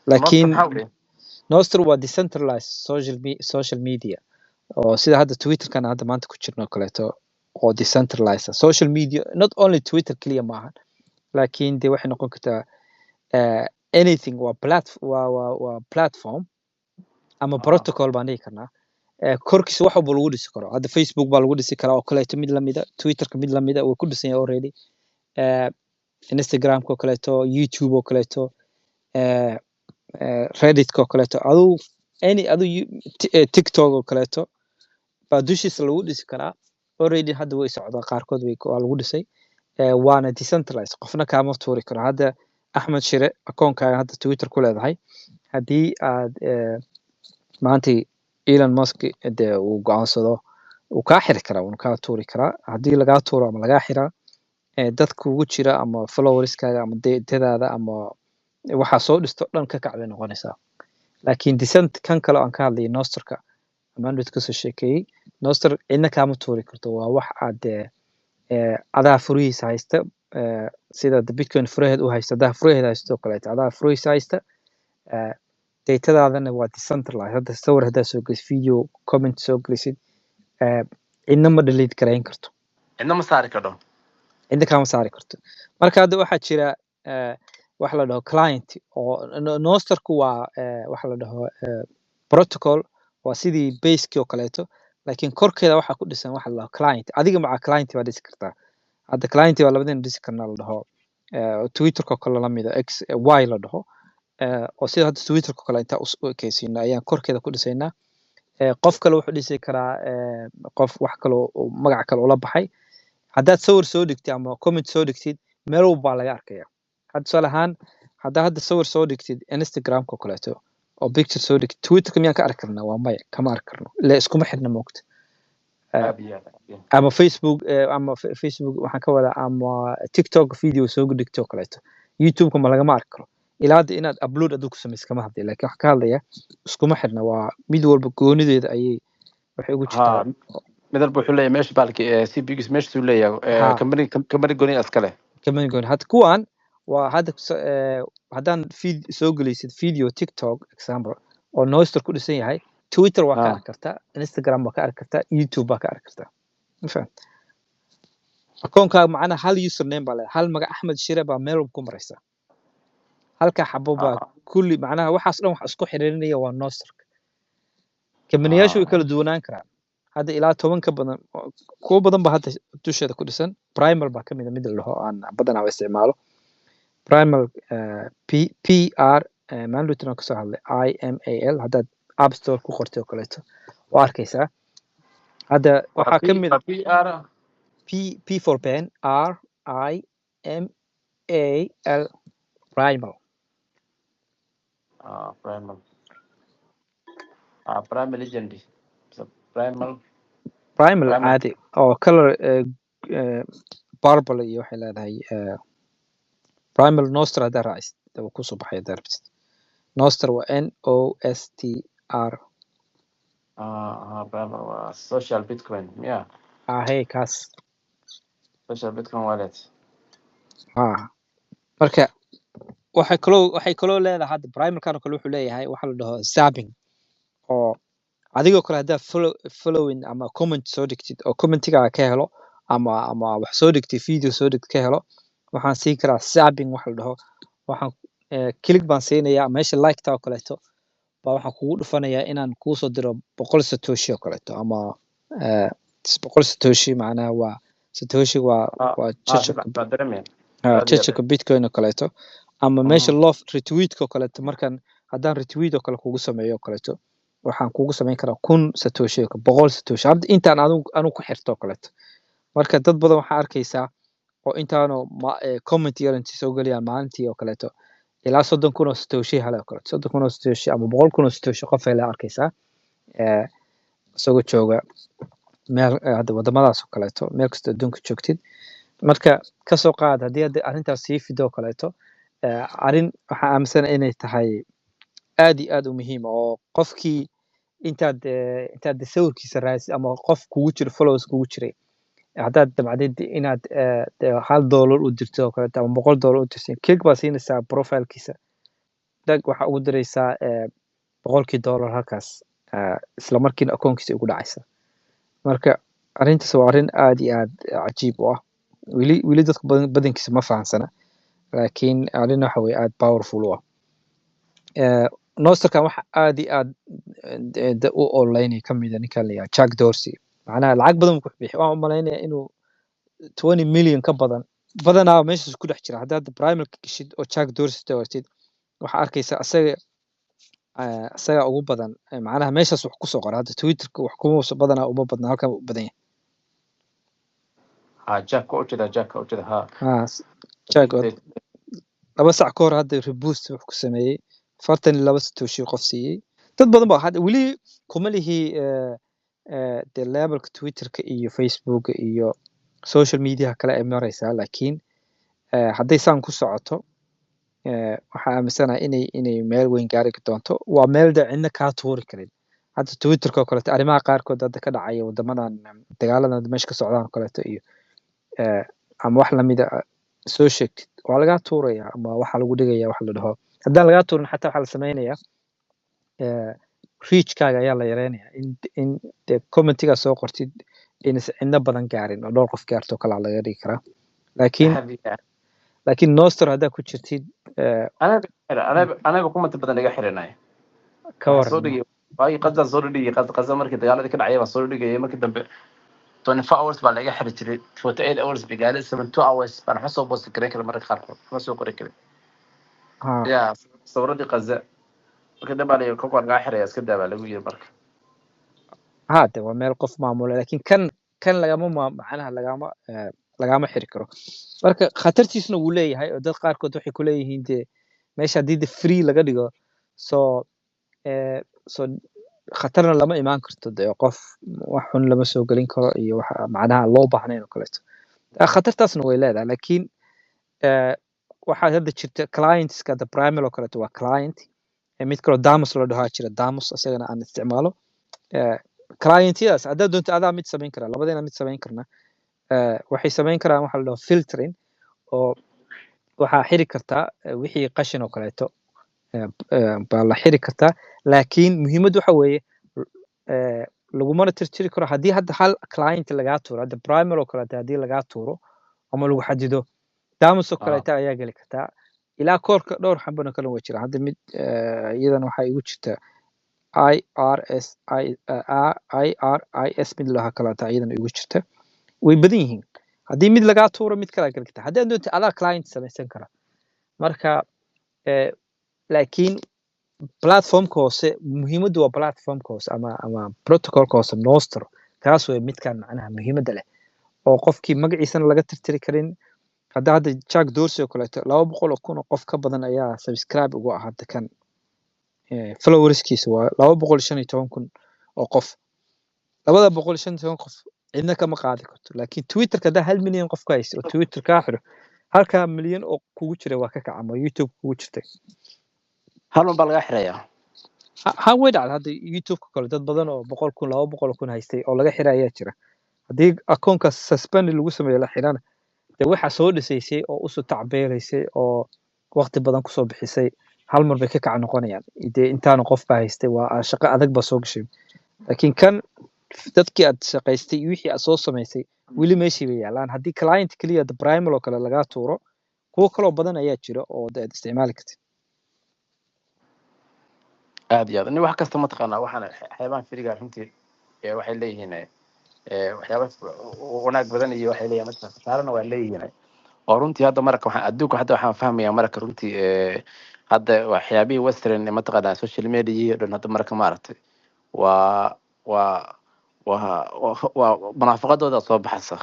Nostr Laakiin maxaa weye? Nostr waa decentralized social media oo sida hadda Twitterkan hadda maanta ku jirno oo kaleeto, oo decentralized ah. Social media, not only Twitter keliya maahan, laakiin dee waxay noqon kartaa anything. Waa plat waa platform ama protocol baan dhihi karnaa. Korkiisa wax walba lagu dhisi karo. Hadda Facebook baa lagu dhisi karaa oo kaleeto mid lamida, Twitterka mid lamida way ku dhisan yahay already, Instagramka oo kaleeto, YouTube oo kaleeto, Redditka oo kaleeto, aduu any aduu TikTok oo kaleeto baa dushiisa lagu dhisi karaa already. Hadda way socdaa, qaarkood way waa lagu dhisay. Waana decentralized, qofna kaama tuuri karo. Hadda Axmed Shire, akoonkaaga hadda Twitter ku leedahay, haddii aad maanta Elon Musk dee uu go'aansado, wuu kaa xiri karaa, wuuna kaa tuuri karaa. Haddii lagaa tuuro ama lagaa xiraa, dadka kugu jira ama followerskaaga ama datadaada ama waxaa soo dhisto dhan ka kac bay noqonaysaa. Laakiin decent kan kale oo aan ka hadlayay, Nostrka ama Android kasoo sheekeeyey, Nostr cidna kaama tuuri karto. Waa wax aad adaa furihiisa haysta, sida the Bitcoin furaheed u haysta, adaa furaheed haysto oo kaleeto, adaa furihiisa haysta. Datadaadana waa decentralized. Hadda sawir haddaa soo gelisid, video, comment soo gelisid, cidna ma delete garayn karto. Cidna ma saari karto. Cidna kaama saari karto. Marka hadda waxaa jira waxa la dhaho client oo Nostrku waa waxa la dhaho protocol, waa sidii basekii oo kaleeto, laakiin korkeeda waxaa ku dhisan waxa la dhaho client. Adiga maca client baa dhisi kartaa. Hadda client baa labadina dhisi karnaa, la dhaho Twitterka oo kale lamida, X Y la dhaho, oo sida hadda Twitterka oo kale intaa u ekeysiino ayaan korkeeda ku dhisaynaa. Qof kale wuxuu dhisi karaa, qof wax kale oo magac kale ula baxay. Haddaad sawir soo dhigtid ama comment soo dhigtid, meel walba baa laga arkaya. Hadda tusaale ahaan, haddaa hadda sawir soo dhigtid Instagramka oo kaleeto oo picture soo dhigtid, Twitterka miyaan ka arki karnaa? Waa maya, kama arki karno, ile iskuma xirna, moogta. Aad iyo aad, aad iyo aad. Ama Facebook, ama Facebook waxaan ka wadaa, ama TikTok video soo dhigto oo kaleeto, YouTube-ka ma lagama arki karo ilaa hadda inaad upload adigu ku samaysa kama hadlaya, laakiin waxaan ka hadlaya iskuma xirna. Waa mid walba goonideeda ayay waxay ugu jirtaa. Ha, mid walba wuxuu leeyahay meesha baalki CPGs meeshaasuu leeyahay. Company gooni iska leh. Company gooni. Hadda kuwan waa hadda haddaan soo gelaysid video TikTok example oo Nostr ku dhisan yahay, Twitter waa ka arki kartaa, Instagram waa ka arki kartaa, YouTube waa ka arki kartaa. Ma fahamtay? Akoonkaaga macnaha hal username baa leedahay, hal magac, Axmed Shire, baa meel walba ku maraysa. Halka xabo baa kulli macnaha waxaas dhan wax isku xiriirinaya waa Nostrka. Kambaniyaashu way kala duwanaan karaan. Hadda ilaa 10 ka badan, kuwo badan ba hadda dusheeda ku dhisan. Primal baa kamid a mid la dhaho aan badanaa isticmaalo, Primal, P P R, maalin aan kasoo hadlay, I M A L. Haddaad App Store ku qortay oo kaleeto waa arkaysaa. Hadda Waa waxaa P ka mid waa P R P, P for pen, R I M A L, Primal. Ah, Primal, ah, Primal Legend. So, Primal. Primal. Primal. Caadi oo color purple iyo waxay leedahay. Primal Nostr haddaa raacisid wuu kusoo baxay haddaa rabtid. Nostr waa Nostr. Ah, Primal waa social Bitcoin, yeah. Ahey, kaas. Social Bitcoin wallet. Ha, marka waxay kaloo leedahay hadda Primalkan oo kale wuxuu leeyahay waxa la dhaho zapping, oo adigoo kale haddaa following ama comment soo dhigtid oo commentigaaga ka helo ama wax soo dhigtid, video soo dhigtid ka helo, waxaan siin karaa zapping waxa la dhaho. Waxaan click baan siinayaa meesha like-ta oo kaleeto baa waxaan kugu dhufanayaa inaan kuusoo diro 100 satoshi oo kaleeto ama 100 satoshi. Macnaha waa satoshi waa waa si jajabka fiican baa dareemaya. Aad iyo aad. Jajabka Bitcoin oo kaleeto, ama meesha love retweetka oo kaleeto. Markaan haddaan retweet oo kale kugu sameeyo oo kaleeto, waxaan kugu samayn karaa 1000 satoshi oo kale, 100 satoshi, hadda intaan anigu ku xirto oo kaleeto. Marka dad badan waxaa arkaysaa oo intaanu comment yar intay soo geliyaan maalintii oo kaleeto ilaa 30,000 oo satoshi hele oo kaleeto, 30,000 oo satoshi ama 100,000 oo satoshi qof hele arkaysaa, isagoo jooga meel, hadda wadamadaas oo kaleeto, meel kasta adduunka joogtid. Marka kasoo qaad haddii hadda arrintaas sii fido oo kaleeto, arrin waxaa aaminsanahay inay tahay aad iyo aad u muhiim ah, oo qofkii intaad sawirkiisa raadsid ama qof kugu jiro, followers kugu jiray, haddaad damcdid inaad dee $1 u dirto oo kaleeto ama $100 u dirtid, click baa siinaysaa profilekiisa. Dag waxaa ugu diraysaa $100 halkaas, isla markiina akoonkiisa ugu dhacaysa. Marka arrintaas waa arrin aad iyo aad cajiib u ah. Weli weli dadka badan badankiisa ma fahansana, laakiin arrin waxa weye aad powerful u ah. Nostrkan waxa aad iyo aad u ololeynaya kamid a ninkan la yidhaha Jack Dorsey. Macnaha lacag badan buu ku bixi, waan u malaynaya inuu 20 million ka badan badanaa meeshaas ku dhex jira. Haddaad Primalka geshid oo Jack Dorsey tawatid, waxaa arkaysa asaga, isaga ugu badan. Macnaha meeshaas wax kusoo qora. Hadda Twitterka wax kuma badanaa uma badna, halkan u badan yahay. Ha, Jack waa ujeeda, Jack waa ujeeda, ha. Ha, Jack oo 2 sac ka hor hadda repost wax ku sameeyey, 42 satoshi qof siiyey. Dad badan ba hadda weli kuma lihi dee levelka Twitterka iyo Facebooka iyo social mediaha kale ay maraysaa, laakiin hadday saan ku socoto, waxaa aaminsanahay inay meel weyn gaari doonto. Waa meel de cidna kaa tuuri karin. Hadda Twitterka oo kaleeto, arrimaha qaarkood hadda ka dhacaya wadamadan, dagaaladan hadda meesha ka socdaan oo kaleeto iyo ama wax lamida soo sheegtid, waa lagaa tuuraya ama waxaa lagu dhigaya wax la dhaho. Haddaan lagaa tuurin xataa, waxaa la sameynaya reachkaaga ayaa la yareynaya, in de commentigaa soo qortid inaysan cidna badan gaarin oo dhowr qof gaarto oo kalaa laga dhigi karaa. Laakiin Nostr haddaa ku jirtid Anaga kumanta badan iga xiranay. Ka waxaan soo waran? Dhigay waagii Qazaan soo dhigay, Qaza markii dagaaladii ka dhacay baan soo dhigayay. Markii dambe 24 hours baa laga xiri jiray, 48 hours bay gaaray, 72 hours baan waxba soo post gareyn kara, mararka qaarkood ma soo qori karin. Ya sawiradii Qaza markii dambe baa la yiri kolka lagaa xiraya, iska daa baa lagu yiri marka. Ha, de waa meel qof maamula, laakiin kan lagama macnaha lagama xiri karo. Marka khatartiisna wuu leeyahay, oo dad qaarkood waxay ku leeyihiin dee meesha haddii de free laga dhigo, so khatarna lama imaan karto, dee qof wax xun lama soo gelin karo iyo wax macnaha aan loo baahnayn oo kaleeto. Khatartaasna way leedahay, laakiin waxaa hadda jirta clientska. The Primal oo kaleeto waa client. Mid kaloo Damus la dhahaa jira, Damus isagana aan isticmaalo. Clientyadaas haddaad doonto adaa mid samayn karaa, labadeena mid samayn karna. Waxay samayn karaan waxa la dhaho filtering, oo waxaa xiri kartaa wixii qashin oo kaleeto baa la xiri kartaa. Laakiin muhiimaddu waxa weeye lagumana tirtiri karo. Haddii hadda hal client lagaa tuuro, hadda Primal oo kaleeto haddii lagaa tuuro ama lagu xadido, Damus oo kaleeto ayaa geli kartaa. Ilaa koorka dhowr xabano kale way jiraan. Hadda mid iyadana waxaa igu jirta IRS, IRIS mid lahaa kaleeto iyadana igu jirta. Way badan yihiin. Haddii mid lagaa tuuro, mid kalaa geli kartaa. Haddii aad doonto adaa client samaysan kara. Marka laakiin platformka hoose, muhiimaddu waa platformka hoose ama protocolka hoose, Nostr. Kaas way midkan macnaha muhiimadda leh oo qofkii magaciisana laga tirtiri karin. Hadda Jack Dorsey oo kaleeto, 200,000 oo qof ka badan ayaa subscribe ugu ah hadda kan. Followerskiisa waa 215,000 oo qof. 215 qof cidna kama qaadi karto. Laakiin Twitterka haddaa 1 milyan qof ka haysto oo Twitter kaa xiro, halkaa milyan oo kugu jira waa ka kaca, ama YouTube kugu jirtay. Hal un baa laga xirayaa. Ha, way dhacda. Hadda YouTube-ka kale dad badan oo 100,000, 200,000 haystay oo laga xira ayaa jira. Haddii akoonka suspend lagu sameeyo, la xirana, dee waxaa soo dhisaysay oo usoo tacbeelaysay oo waqti badan kusoo bixisay hal mar bay ka kac noqonayaan. Dee intaanu qof baa haystay, waa shaqo adag baa soo gashay. Laakiin kan dadkii aad shaqaystay iyo wixii aad soo samaysay weli meeshii bay yaalaan. Haddii client keliya, the Primal oo kale, lagaa tuuro, kuwo kaloo badan ayaa jira oo dee aad isticmaali kartid. Aad iyo aad. Ni wax kasta mataqaanaa, waxaan xeebahan freega runtii waxay leeyihiin waxyaaba wanaag badan iyo waxay leeyihiin marka khasaarana waa leeyihiin. Oo runtii hadda marka waxaan adduunka hadda waxaan fahmayaa marka runtii hadda waxyaabihii western mataqaanaa social media oo dhan hadda marka maaragtay waa munaafaqadooda soo baxaysa.